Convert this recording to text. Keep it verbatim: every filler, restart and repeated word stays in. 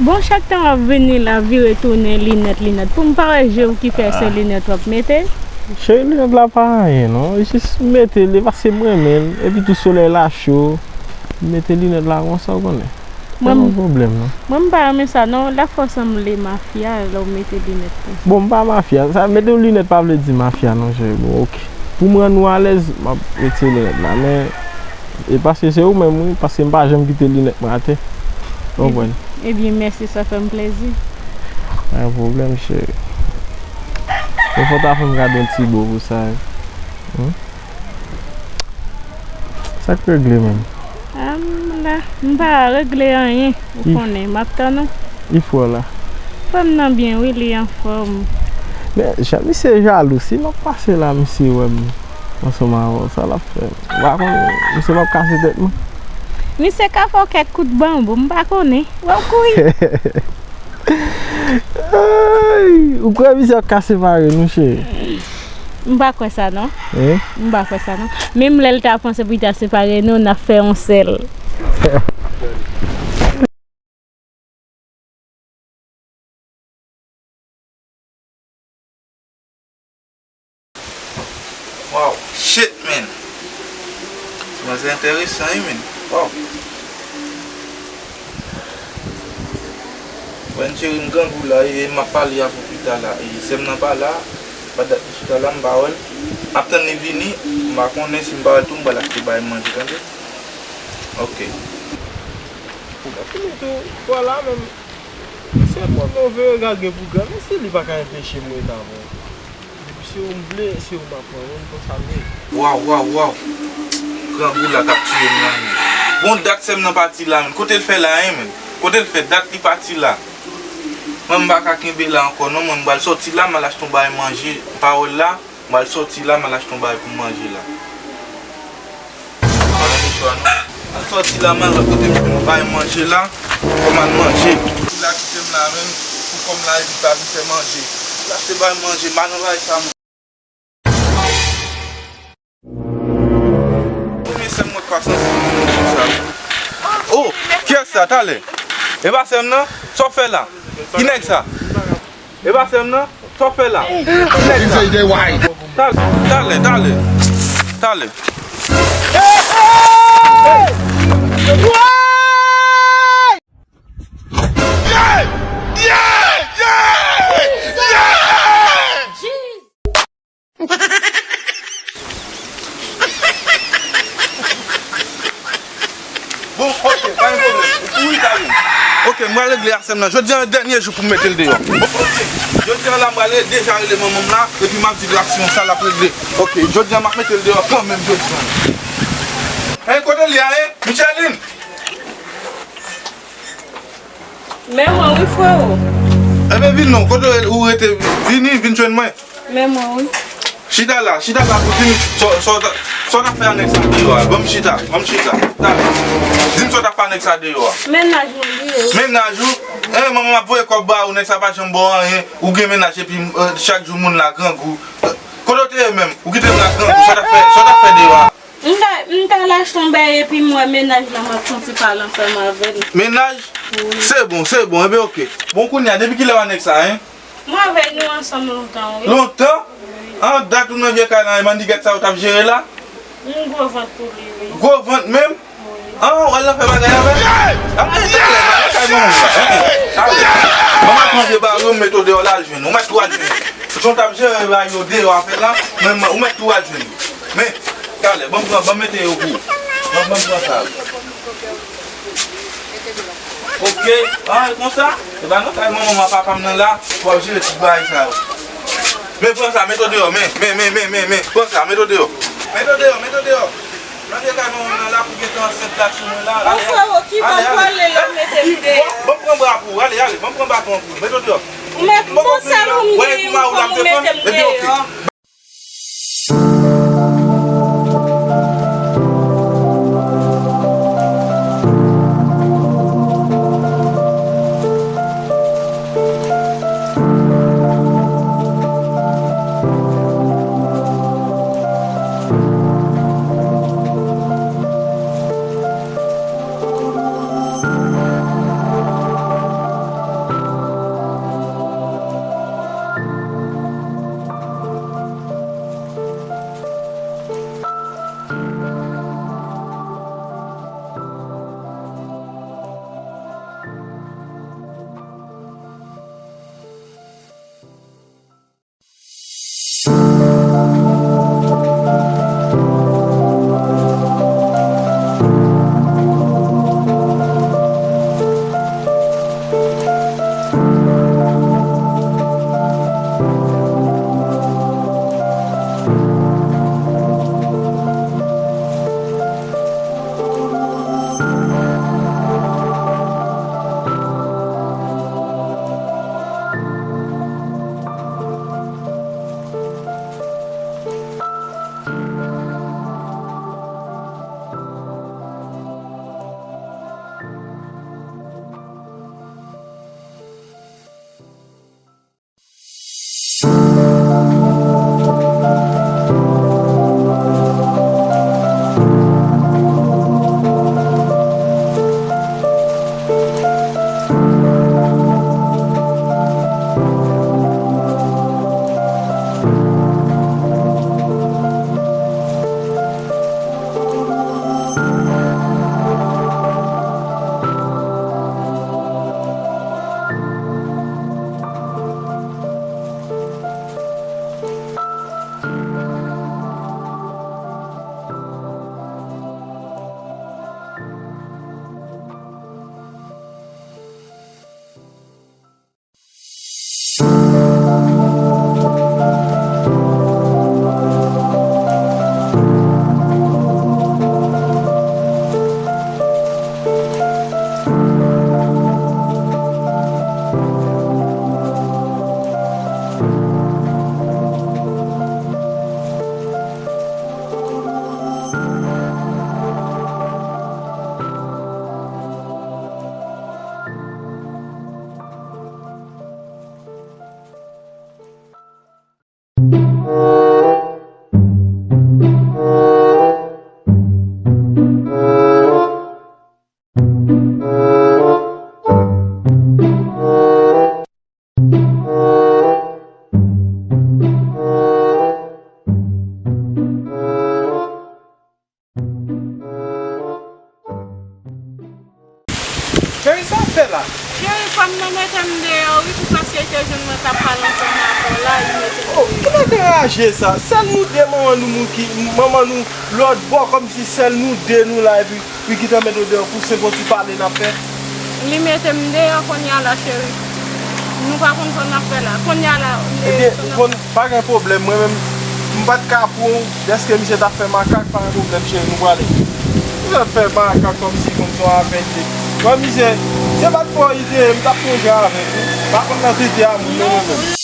Bon, chak tan w ap vini la, vire tounen, linèt, linèt. Pou m pa wè je w ki fè se linèt w ap mete. Cheri, linèt la pa anyen, non. Jis mete li, paske m renmen l. Epi tou, solèy la cho. M mete linèt la konsa, w konnen. Pa gen pwoblèm, non. Mwen, m pa renmen sa, non. Lafwa w sanble mafya lè w mete linèt konsa. Bon, m pa mafya. Sa, mete yon linèt pa vle di mafya, non, cheri. Bon, oke. Pou m rann ou alèz, m ap retire linèt la. Men, E paske se ou menm, wi, paske m pa janm kite linèt mwen atè. Ou konprann? Ebyen, mèsi, sa fè m plezi. Pa gen pwoblèm, cheri. Men fò w ta fè m kado yon ti bo pou sa, wi. Hmm? Sa k regle menm? Ah, m la, m pa regle anyen. Ou konnen, m ap tann ou. Ifo la. Frè m nan byen, wi, li anfòm. Men, jan misye jalou, si m ap pase la, misye wè m ansanm avè w, sa l ap fè? M pa konn, misye p ap kase tèt mwen? Misye ka fè w kèk kout banbo, m pa konnen. Wè w kouri. Ay, ou kwè misye ap ka separe nou, cheri? M pa kwè sa, non. Eh? M pa kwè sa, non. Menm lè l ta panse pou l ta separe nou, n ap fè yon sèl. Wow, shit, man. Sa enteresan, wi, man. Wow. Wè, cheri, m grangou la, e m ap pale avè w pita la. E sè m nan pa la, pa dat li chita la, m pa wè l. M ap tann li vini, m pa konnen si m pa wè l tou, m pral achte bagay manje, tande? Ok. Ou pa fini tou, fwa la menm. Se pwoblèm veye gade pou gran, men si li pa ka enpeche m ret avè w. Depi se ou m vle, se ou m ap pran, menm konsa m ye. Waw, waw, waw. Grangou la t ap tiye m la, men. Bon, dat sè m nan pati la, men. Kote l fè la, en, men? Kote l fè? Dat li pati la. Mwen, m pa ka kenbe la ankò, non. Mwen, m pral sòti la, m al achte yon bagay manje. Pawòl la, m pral sòti la, m al achte yon bagay pou m manje la. Mwen, m sòti la, m al lòt kote, m jwenn yon bagay manje la, pou m al manje. Pou la kite m la, menm, pou kòm la, epi pa vin fè manje. La, se bagay manje, m pa nan bagay sa, mwen. Premye sè m mwen k pa santi moun konsa. Oh, kiyès sa, talè? E pa sè m nan? Sa w fè la? Ki nèg sa? E pa sè m nan? Sa w fè la? Ki nèg sa? Talè, talè, talè. Talè. Bon, ok, pa gen pwoblèm. Ou kouri, Karin. Ok, m pral regle a sè m nan. Jodi a, dènye jou pou m mete l deyò. Ok, jodi a la, m pral deja rele manman m la, epi m ap di l aksyon sa l ap regle. Ok, jodi a, m ap mete l deyò kanmenm, jodi a. Hey, kote l ye a, eh? Micheline! Men mwen, wi, freo. Enben, vin non, kote ou rete? Vini, vin jwenn mwen. Men mwen, wi. Chita la, chita la pou di m sa, sa, sa w t ap fè a nèg sa deyò a. Ban m chita, ban m chita. Talè. Di m sa w t ap fè a nèg sa deyò a. Mennaj mwen li ye. Mennaj ou? Eh, manman, m ap voye kòb ba ou, nèg sa pa janm ba w anyen. Ou gen mennaj epi, eh, chak jou moun la grangou. Eh, kote w te ye menm? Ou kite m la grangou, sa w t ap fè, sa w t ap fè deyò a? M ta, m ta al achte yon bagay epi m wè mennaj la, m ap santi pale ansanm avè l. Mennaj? Wi. Se bon, se bon, enben ok. Bon, kounye a, depi kilè w a nèg sa, en? Mwen avè l nou ansanm lontan, wi. Lontan? Wi. An, dat ou nan vye kay la, e mannigèt sa yo t ap jere la? M gwo vant pou li, wi. Gwo vant menm? Wi. An, w al nan fè bagay avè l? Ap mete talè, bagay kay manman la. Talè. Manman pran vye bagay yo, m mete w deyò la, al jwenn. Ou mèt tou al jwenn. Jan w t ap jere bagay yo deyò a fè la, men ou mèt tou al jwenn. Men, talè, ban m pran, ban m mete yo pou ou. Ban, ban m pran sa. Ok, ah, e konsa? E pa nan kay manman m ak papa m nan la, pou w ap jere tout bagay sa yo. Men pran sa, mete w deyò, men, men, men, men, men, men, pran sa, mete w deyò. Mete w deyò, mete w deyò. Nan vye kay manman m nan la, pou gentan ansent la sou mwen la. Bon, ale, freo, ki bò w prale la, mete m deyò. Bon, bon, pran bra pou ou, ale, ale, bon, pran baton pou ou, mete w deyò. Ou mèt bon sèl ou m gen pou mete m deyò. Li mete m deyò, wi, pou paske li te jwenn mwen k ap pale ansanm avè w la, li mete m Oh, ki deyò. Bagay raje sa. Sèl nou de manman nou moun ki, manman nou lòt bò, kòmsi sèl nou de nou la, epi wi ki te mete w deyò pou senpoti pale n ap fè. Li mete m deyò kounye a la, cheri. Nou pa konn sa n ap fè la. Kounye a la, Ebyen, ou konn, pa gen pwoblèm. Mwen menm, m pa t ka pou ou, dèske misye t ap fè makak, pa gen pwoblèm, cheri, nou prale. Misye ap fè makak kòmsi konn se yon afè de. Mwen, misye, se pa t fò ide, m t ap kontre avèk ou. Pa konn nan tete a moun, non, mwen menm.